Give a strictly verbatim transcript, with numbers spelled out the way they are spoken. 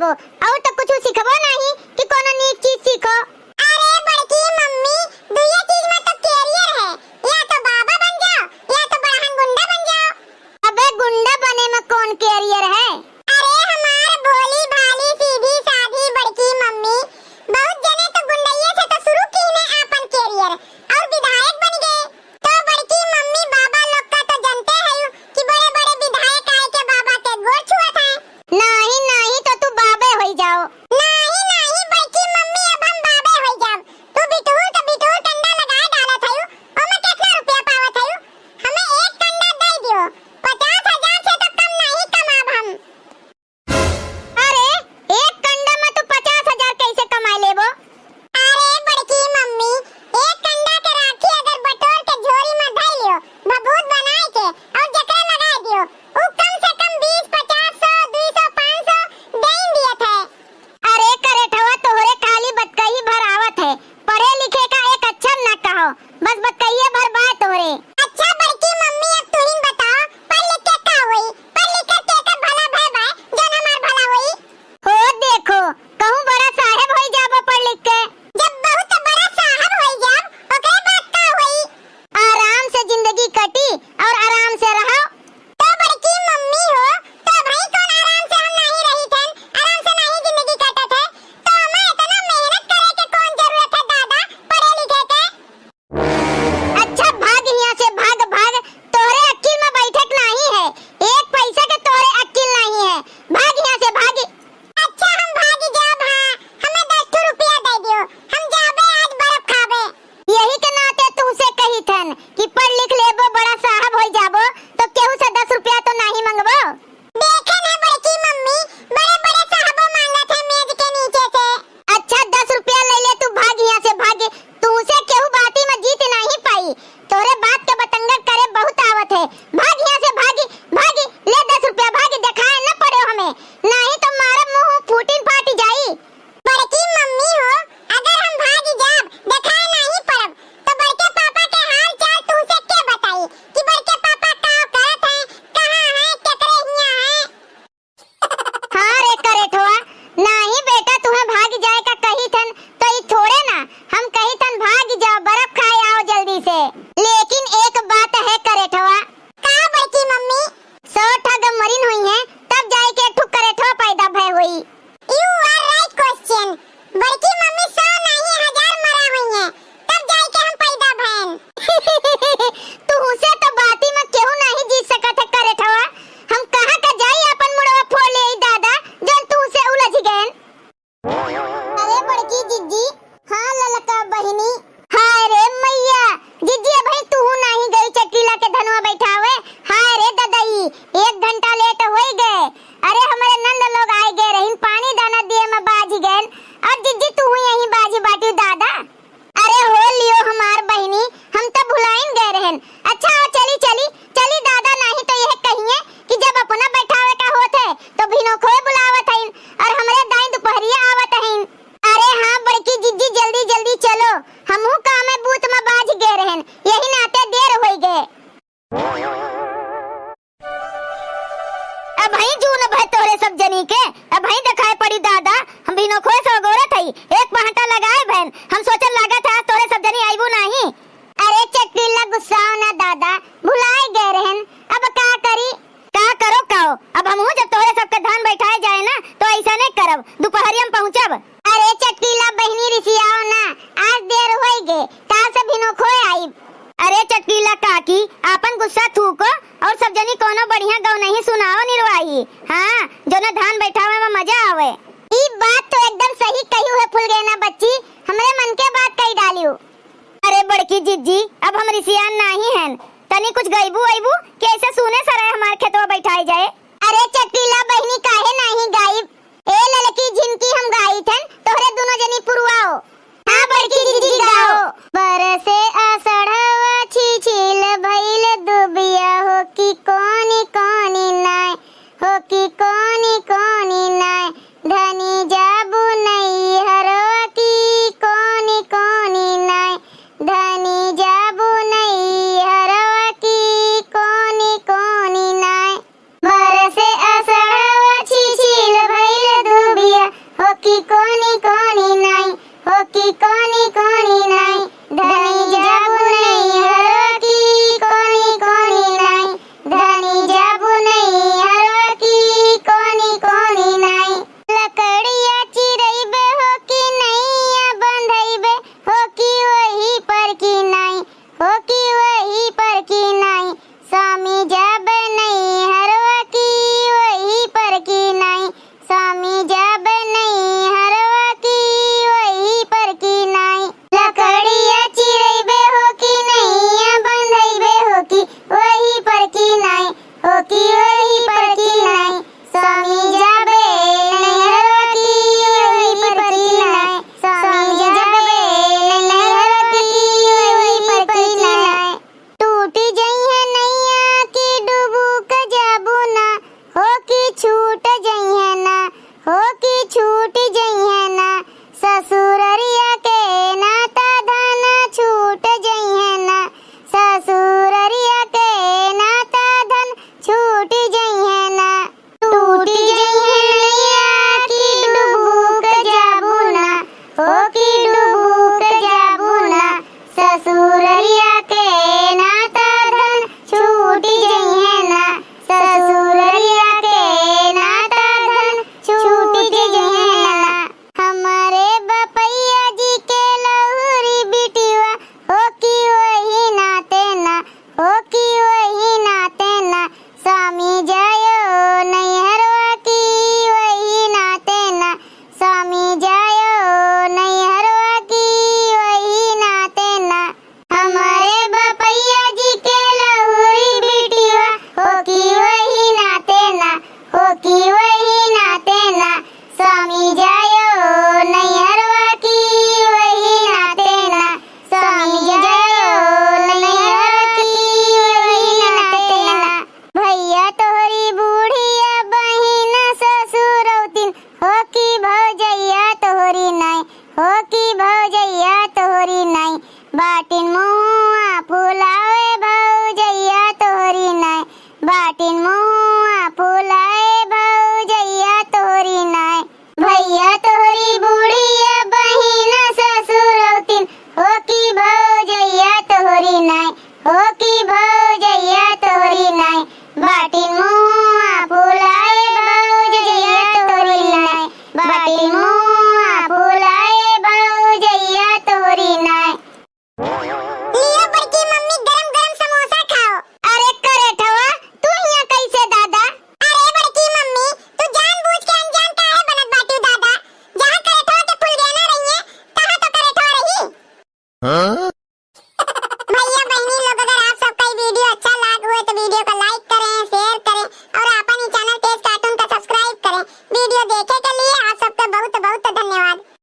और तो कुछ सीखबो नहीं कि कोनो नीक चीज सीखो। अरे बड़की मम्मी, दुइये चीज में तो career है, या तो बाबा बन जाओ, या तो बड़हन गुंडा बन जाओ। अबे गुंडा बने में कौन career है? अरे हमार भोली भाली सीधी साधी बड़की मम्मी, बहुत जने तो गुंडइये से तो शुरू कीने आपन career और विधायक बन गए। तो बड़की मम्मी बाबा लोग का तो जनते हयू कि बड़े बड़े विधायक आए के बाबा के गोड़ छुअत हैं। नाही नाही तो तू बाबे होई जाओ। नाही नाही बड़की मम्मी, अब हम बाबे होई जाब। तू बिटूर के बिटूर कंडा लगाए डालत हयू, ओमे केतना रुपया पावत हयू? हमें एक कंडा दे दियो, पचास हजार से तो कम नहीं कमाब हम। अरे, एक कंडा में तू पचास हजार कैसे कमाई लेबो? अरे बड़की मम्मी, एक कंडा के राखी अगर बटोर के झोरी में धर लियो, भभूत बनाए के और जकरे लगाए दियो, उ कम से कम बीस, पचास, सौ, दुई सौ, पाँच सौ दे दियत है। अरे करेठवा, तोहरे खाली बतकही भर आवत है, पढ़े लिखे का एक अक्षर ना कहो, बस बतकहिए भर बा तोहरे। अच्छा बड़की मम्मी, अब तुहिन बताओ, पढ़ लिख के का होई? पढ़ लिख के केकर भला भय बा, जौन हमार भला होई? हो देखो, कहूँ बड़ा साहेब होई जाबो पढ़ लिख के। जब बहुत बड़ा साहब होई जाब, ओकरे बाद का होई? आराम से जिंदगी कटी और आराम से रहो। तो बड़की मम्मी हो, तो भाई कौन आराम से हम नहीं रही थन, आराम से नहीं जिंदगी कटत है, तो हमें इतना मेहनत करे के कौन जरूरत है दादा, पढ़े लिखे के? अच्छा भाग हियाँ से, भाग, भाग, तोहरे अक्किल में बैठक नहीं है, एक पैसा के तोहरे अक्किल नहीं है, भाग हियाँ से, भाग। अच्छा हम भाग जाब, हाँ, हमें दस ठो रुपया दे दियो, हम जाबे आज बर्फ खाबे। यही के नाते तुमसे कही थन कि पढ़ लिख लेबो, बड़ा साहब होई जाबो, तो केहू से दस रुपया तो नहीं मंगबो। देखे ना बड़की मम्मी, बड़े बड़े साहबो मांगत है मेज के नीचे से। अच्छा दस रुपया ले ले तू, भाग हियाँ से भाग, तुमसे केहू बाती में जीत नहीं पाई, तोरे बात के बतंगड़ करे बहुत आवत है, भाग हियाँ से भाग, भाग, ले दस रुपया भाग, देखाए न पड़ो हमें, नहीं तो मारब मुंह फूटिन फाट जाई। बड़की मम्मी हो, अगर हम भाग जाब, देखाए नहीं पड़ब, तो बड़के पापा के हाल चाल तुमसे के बताई कि बड़के पापा का करत हैं, कहाँ हैं, केकरे हियाँ हैं? हाँ रे करेठवा, नाही बेटा तुहें भाग जाए का कही थन, तो ई थोड़े ना, हम कही थन भाग जाओ, बर्फ खाए आओ जल्दी से। लेकिन एक बात है करेठवा। का बड़की मम्मी? सौ ठा गमरिन हुई हैं, तब जाए के एक ठो करेठवा पैदा भय हुई। You are right question। बड़की मम्मी सौ नहीं हजार मरा हुई हैं, तब जाए के हम पैदा भयन। तुहसे तो बाती में केहू नहीं जीत सकत है करेठवा। हम कहाँ का जाई अपन मुड़वा फोड़ ले दादा, जौन तुहसे उलझ गएन। अरे बड़की जिज्जी, हाँ ललका बहिनी। हाय रे मैया, जिज्जी अबही तुहू नाही गई चटकीला के धनवा बैठावे। हाय रे ददई, एक घंटा late होई गए। अरे हमरे नंद लोग आए गए रहिन, पानी दाना दिए में बाझ गएन, और जिज्जी तुहू यहीं बाझ बाटियो दादा। अरे हो लियो हमार बहिनी, हम तो भुलाइन गए रहन। अच्छा, चली, चली, चली दादा, नाही तो यह कहिए कि जब अपना बैठावे का होत है, तो भिनोखवे बुलावत हइन और हमरे दाई दुपहरिया आवत हइन। अरे हाँ बड़की जिज्जी, जल्दी, जल्दी चलो, हमहू कामे बूत में बाझ गए रहन, यही नाते देर होई गए। अबहीं जून भय तोहरे सब जनी के, अबहीं देखाए पड़ी दादा, हम भिनोखवे से अगोरत हई, एक पहटा लगाए भयन, हम सोचन लागत है आज तोहरे सब जनी आइबू नाही। अरे चटकीला गुस्साओ ना दादा, भुलाए गए रहन, अब का करी? का करो काओ, अब हमहू जब तोहरे सबके धान बैठाए जाए ना, तो ऐसा नहीं करब, दुपहरिया में पहुँचब। अरे चटकीला बहिनी रिसियाओ ना, आज देर होई गे, काल से भिनोखवे आइब। अरे चटकीला काकी, आपन गुस्सा थूको और सब जनी कोनो बढ़िया गवनही सुनाओ निरवाही। हाँ, जोने धान बैठावे में मजा आवे। ई बात तो एकदम सही कहियो है फुलगेना बच्ची, हमरे मन के बात कही डालियो। अरे बड़की जिज्जी, अब हम रिसियान नाही हन, तनी कुछ गइबू अइबू कि ऐसे सूने सराय हमार खेतवा बैठाए जाए? अरे चटकीला बहिनी काहे नाही गाइब? ए ललकी झिनकी हम गाइथन, तोहरे दुनो जनी पुरवाओ। हाँ बड़की जिज्जी गाओ। बरसे असढ़वा छिछिल भइल दुबिया हो कि कोनी कोनी नाय, हो कि कोनी कोनी नाय, धनी जाबू नैहरवा कि कोनी कोनी नाय, धनी जाबू नैहरवा कि कोनी कोनी नाय। बरसे असढ़वा छिछिल भइल दुबिया कि वही परखी नाई, स्वामी जाबे नैहरवा की वही परखी नाई, स्वामी जाबे नैहरवा की वही परखी नाई। टूट जइहे नैया कि डुबुक जाबू ना, हो कि छूट जइहे ना, हो कि छूट जइहे ना, ससुररिया के नाता धन छूट जइहे ना, ससुररिया के नाता धन छूट जइहे ना। टूट जइहे नैया कि डुबुक जाबू ना, हो कि डुबुक जाबू ना, ससुररिया के नाता धन छूट जइहे ना, ससुररिया के नाता धन छूट जइहे ना। हमरे बपैया जी के लहुरी बिटिवा, हो कि वही नाते ना, हो कि वही नाते ना, स्वामी जायो नैहरवा की वही नाते ना, स्वामी जायो नैहरवा की वही नाते ना। हमरे बपैया जी के लहुरी बिटिवा, हो कि वही नाते ना, हो कि वही नाते ना, स्वामी जायो नैहरवा की वही नाते ना, स्वामी जायो नैहरवा की वही नाते ना। भैया तोहरी बुढ़िया बहिन ससुरौतिन, हो कि भौजैया तोहरी नाई, हो कि भौजैया तोहरी नाई, बाटिन मुँहवा फुलावे भौजैया तोहरी नाई, बाटिन मुँहवा फुलावे भौजैया तोहरी नाई। भैया तोहरी बुढ़िया बहिन ससुरौतिन, हो कि भौजैया तोहरी नाई, हो कि भौजैया तोहरी नाई, बाटिन मुँहवा फुलाए भौजैया तोहरी नाई, बाटिन मुँहवा फुलाए भौजैया तोहरी नाई। लियो बड़की मम्मी, गरम गरम समोसा खाओ। अरे करेठवा, तू हियां कैसे दादा? अरे बड़की मम्मी, तू जानबूझ के अनजान काहे बनत बाटू दादा? जहाँ करेठवा के फुलगेना रहिए, तहाँ तो करेठवा रही। हाँ? भैया बहनी लोग, अगर आप सबका ये वीडियो अच्छा लाग हुए तो वीडियो को लाइक करें, शेयर करें और अपन ही चैनल तेज कार्टून का सब्सक्राइब करें। वीडियो देखे के लिए आप